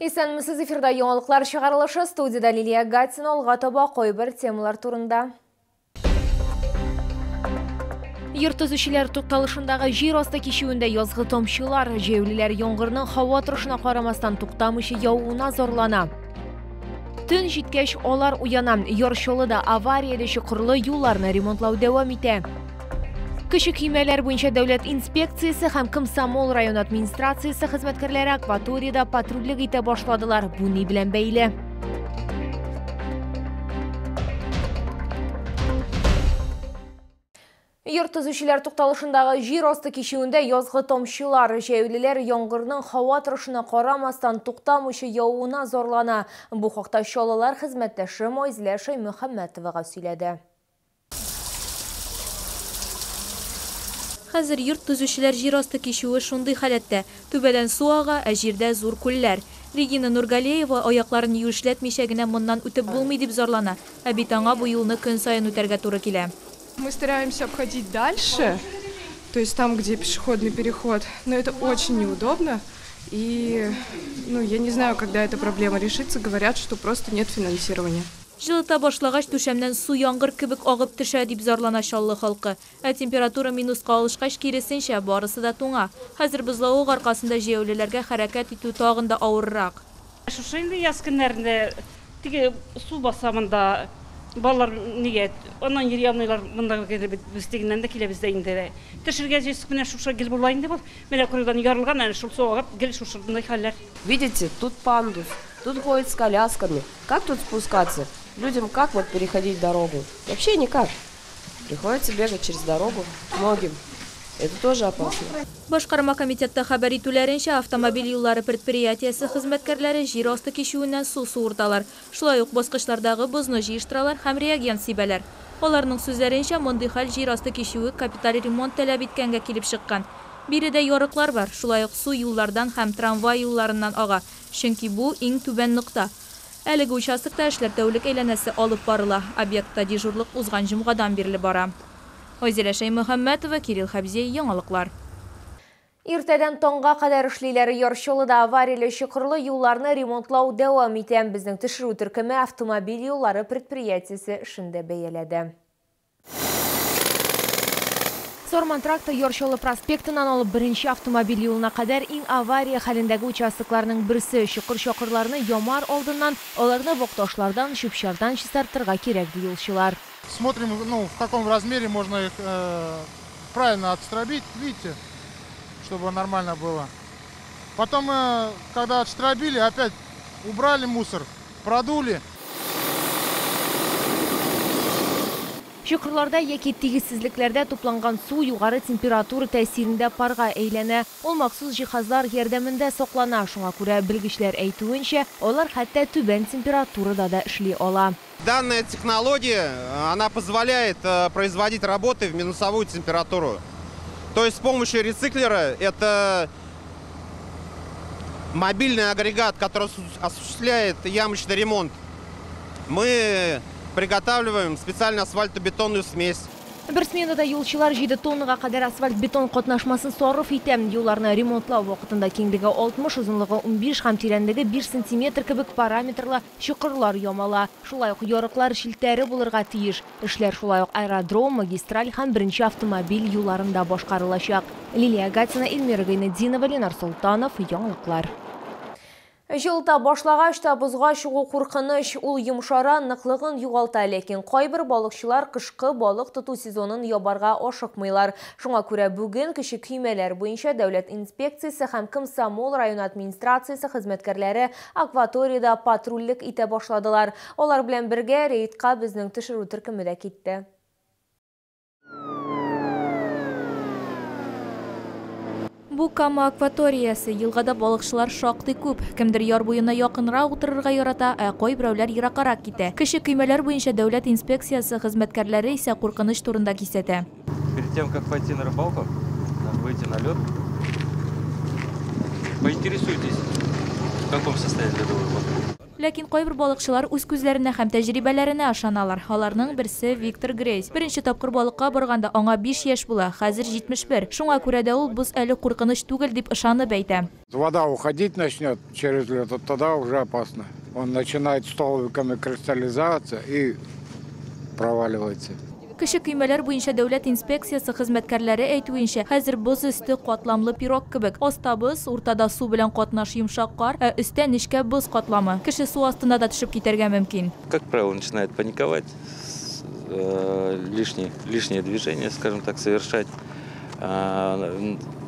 Исәнмесез, эфирда яңалыклар чыгарылышы, студияда Лилия Гатина. Алга таба кайбер темалар турында. Йорт төзүчеләр тукталышындагы җир асты кичүендә язгы тамчылар, җәяүлеләр яңгырның һава торышына карамастан туктамыйча явуына зарлана. Төн җиткәч алар уяна. Яр Чаллыда аварияле чокырлы юлларны ремонтлау дәвам итә. Кече көймәләр буенча дәүләт инспекциясе һәм Комсомол район администрациясе хезмәткәрләре акваториядә патрульлек итә башладылар. Бу ни белән бәйле? Йорт төзүчеләр тукталышындагы җир асты кичүендә язгы тамчылар, җәяүлеләр яңгырның һава торышына карамастан туктамыйча явуына зарлана. Бу хакта Чаллылар хезмәттәше Майзилә Шәймөхәммәтовага сөйләде. Хәзер йорт төзүчеләр җир асты кичүе шундый халәттә. Түбәдән су ага, ә җирдә зур күлләр. Регина Нургалеева аякларын юешләтмичә генә моннан үтеп булмый дип зарлана. Ә бит аңа бу юлны көн саен үтәргә туры килә. Мы стараемся обходить дальше, то есть там, где пешеходный переход, но это очень неудобно. И, я не знаю, когда эта проблема решится, говорят, что просто нет финансирования. Җылыта башлагач, түшәмнән су яңгыр кебек агып төшә, дип зарлана Чаллы халкы. Ә температура минуска алышкач, киресенчә, барысы да туңа. Хәзер бозлавык аркасында җәяүлеләргә хәрәкәт итү тагын да авыррак. Шушы инде яз көннәрендә теге су баса монда, балалар нигә, аннан йөри алмыйлар, монда килеп без тегеннән дә киләбез дә инде. Төшергә җыйсак менә шушы гел була инде бу. Менә коридордан ярылган, әнә шул су агып, гел шушындый хәлләр. Видите, тут пандус, тут ходят с колясками. Как тут спускаться? Людям как переходить дорогу? Вообще никак. Приходится бегать через дорогу многим. Это тоже опасно. Башкарма комитетта хәбәр итүләренчә, автомобиль юллары предприятиесе хезмәткәрләре җир асты кичүеннән су суырталар. Шулай ук баскычлардагы бозны җыештыралар һәм реагент сибәләр. Аларның сүзләренчә, мондый хәл җир асты кичүе капиталь ремонт таләп иткәнгә килеп чыккан. Биредә ярыклар бар, шулай ук су юллардан һәм трамвай юлларыннан ага. Чөнки бу иң түбән нокта. Әлеге участокта эшләр тәүлек әйләнәсе алып барыла. Объектта дежурлык узган җомгадан бирле бара. Айзилә Шәймөхәммәтова, Кирилл Хәбзиев, яңалыклар. Иртәдән таңга кадәр эшлиләр. Яр Чаллыда аварияле чокырлы юлларны ремонтлау дәвам итә. Безнең төшерү төркеме автомобиль юллары предприятиесе эшен дә бәяләде. Сарман тракты Яр Чаллы проспектыннан алып беренче автомобиль юлына кадәр иң авария хәлендәге участокларның берсе. Чокыр-чакырларны ямар алдыннан аларны вак ташлардан, чүп-чардан чистартырга кирәк, ди юлчылар. Смотрим, в каком размере можно их правильно отстробить, видите, чтобы нормально было. Потом, когда отстробили, опять убрали мусор, продули. Чокырларда яки тигезсезлекләрдә тупланган су югары температура тәэсирендә парга әйләнә. Ул махсус җиһазлар ярдәмендә саклана. Шуңа күрә белгечләр әйтүенчә, алар хәтта түбән температурада да эшли ала. Данная технология, она позволяет производить работы в минусовую температуру. То есть с помощью рециклера, это мобильный агрегат, который осуществляет ямочный ремонт, мы приготавливаем специально асфальтобетонную смесь. Бер сменада юлчылар 7 тоннага кадәр асфальт-бетон катнашмасын сарыф итә. Юлларны ремонтлау вакытында киңлеге 60, озынлыгы 15 һәм тирәнлеге 5 сантиметр кебек параметрлы чокырлар ямала. Шулай ук ярыклар челтәре булырга тиеш. Эшләр шулай ук аэродром, магистраль һәм беренче автомобиль юлларында башкарылачак. Лилия Гатина, Эльмира Гайнетдинова, Ленар Солтанов, яңалыклар. Җылыта башлагач та бозга чыгу куркыныч, ул йомшара, ныклыгын югалта, ләкин кайбер балыкчылар кышкы балык тоту сезонын ябарга ашыкмыйлар. Шуңа күрә бүген кече көймәләр буенча дәүләт инспекциясе һәм Комсомол район администрациясе хезмәткәрләре акваториядә патрульлек итә башладылар. Алар белән бергә рейдка безнең төшерү төркеме дә китте. Бу Кама акваториясе. Елгада балыкчылар шактый күп. Кемдер яр буена якынрак утырырга ярата, ә кайберәүләр ераккарак китә. Кече көймәләр буенча дәүләт инспекциясе хезмәткәрләре исә куркыныч турында кисәтә. Перед тем, как пойти на рыбалку, выйти на лед, поинтересуйтесь, в каком состоянии ледовый вода. Ләкин кайбер балыкчылар үз күзләренә һәм тәҗрибәләренә ышаналар. Аларның берсе Виктор Грейс. Беренче тапкыр балыкка барганда аңа 5 яшь була, хәзер 71. Шуңа күрә дә ул боз әле куркыныч түгел дип ышанып әйтә. Вода уходить начнет через лед, тогда уже опасно. Он начинает столбиками кристаллизоваться и проваливается. Кече көймәләр буенча дәүләт инспекциясе хезмәткәрләре әйтүенчә, хәзер боз өсте катламлы пирог кебек. Аста боз, уртада су белән катнаш йомшак кар, ә өстә нечкә боз катламы. Кеше су астына да төшеп китәргә мөмкин. Как правило, начинает паниковать, лишнее движение, скажем так, совершать.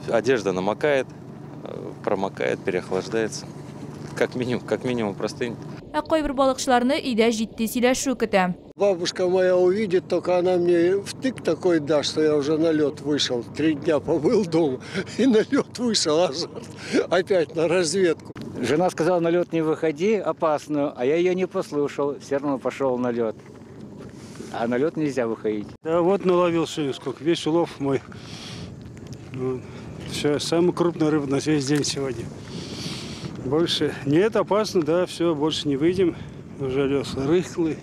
Одежда намокает, промокает, переохлаждается. Как минимум простынет. Ә кайбер балыкчыларны өйдә җитди сөйләшү көтә. Бабушка моя увидит, только она мне втык такой даст, что я уже на лед вышел. 3 дня побыл дома и на лед вышел, аж опять на разведку. Жена сказала, на лед не выходи, опасно, а я ее не послушал, все равно пошел на лед. А на лед нельзя выходить. Да вот наловил сегодня сколько, весь улов мой. Вот. Все, самая крупная рыба на весь день сегодня. Больше нет, опасно, да, все, больше не выйдем. Уже лед рыхлый.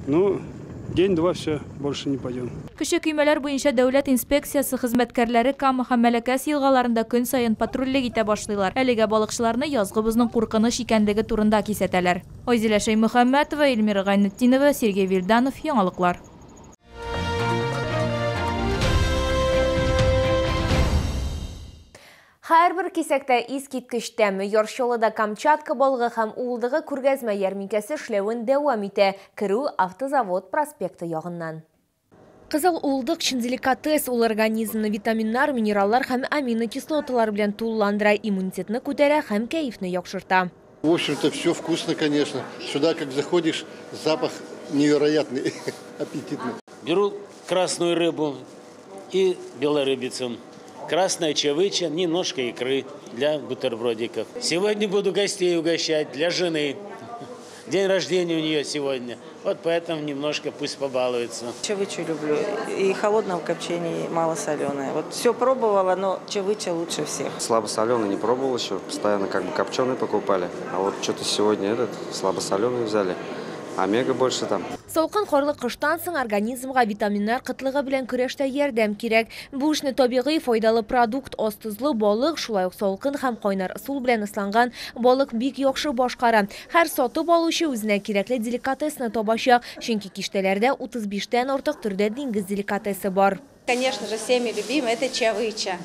Ну, день-два, все, больше не пойдем. Кече көймәләр буенча дәүләт инспекциясе хезмәткәрләре Кама һәм Мәләкәс елгаларында көн саен патрульлек итә башлыйлар. Әлегә балыкчыларны язгы бозның куркыныч икәнлеге турында кисәтәләр. Айзилә Шәймөхәммәтова, Эльмира Гайнетдинова, Сергей Вильданов, Яңалыклар. Һәрбер кисәктә искиткеч тәме. Яр Чаллыда Камчатка балыгы һәм уылдыгы күргәзмә ярминкәсе эшләвен дәвам итә. Керү Автозавод проспекты ягыннан. Кызыл уылдык чын деликатес, ул организмны витаминнар, минераллар һәм аминокислоталар белән тулыландыра, иммунитетны күтәрә һәм кәефне яхшырта. В общем-то, все вкусно, конечно. Сюда, как заходишь, запах невероятный, аппетитный. Беру красную рыбу и белорыбицу. Красная чавыча, немножко икры для бутербродиков. Сегодня буду гостей угощать для жены. День рождения у нее сегодня. Вот поэтому немножко пусть побалуется. Чавычу люблю. И холодного копчения, и малосоленое. Вот все пробовала, но чавыча лучше всех. Слабосоленый не пробовал еще. Постоянно как бы копченый покупали. А вот что-то сегодня этот слабосоленый взяли. Омега больше там. Салкын карлы кыштан соң организмга витаминнар кытлыгы белән көрәштә ярдәм кирәк. Бу эшне табигый файдалы продукт, аз тозлы балык, шулай ук салкын һәм кайнар ысул белән ысланган балык бик яхшы башкара. Һәр сатып алучы үзенә кирәкле деликатесны табачак, чөнки киштәләрдә 35-тән артык төрдә диңгез деликатесы бар. Конечно же, всеми любимая это чавыча.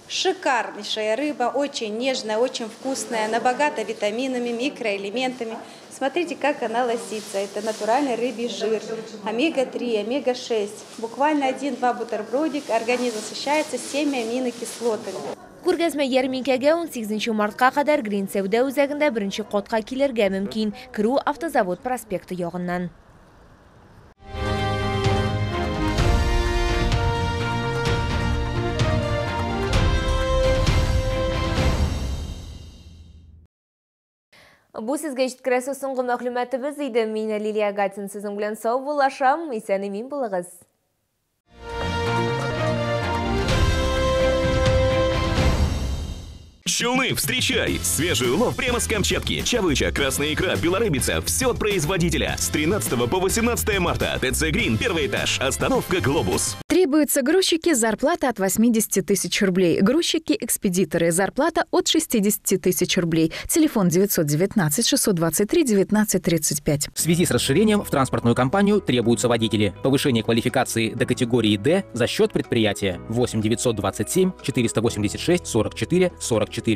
Шикарнейшая рыба, очень нежная, очень вкусная, она богата витаминами, микроэлементами. Смотрите, как она лосится. Это натуральный рыбий жир, омега-3, омега-6. Буквально 1-2 бутербродика, организм насыщается всеми аминокислотами. Күргәзмә ярминкәгә 18 мартка кадәр Грин сәүдә үзәгендә беренче катка килергә мөмкин. Керү Автозавод проспекты ягыннан. Бу сезгә җиткерәсе соңгы мәгълүматыбыз иде. Мин Лилия Гатин сезнең белән саубуллашам. Исән-имин булыгыз. Челны, встречай! Свежий улов прямо с Камчатки. Чавыча, красная икра, белорыбица. Все от производителя. С 13 по 18 марта. ТЦ Грин, первый этаж. Остановка Глобус. Требуются грузчики, зарплата от 80 тысяч рублей. Грузчики-экспедиторы, зарплата от 60 тысяч рублей. Телефон 919 623 19 35. В связи с расширением в транспортную компанию требуются водители. Повышение квалификации до категории D за счет предприятия. 8 927 486 44 44.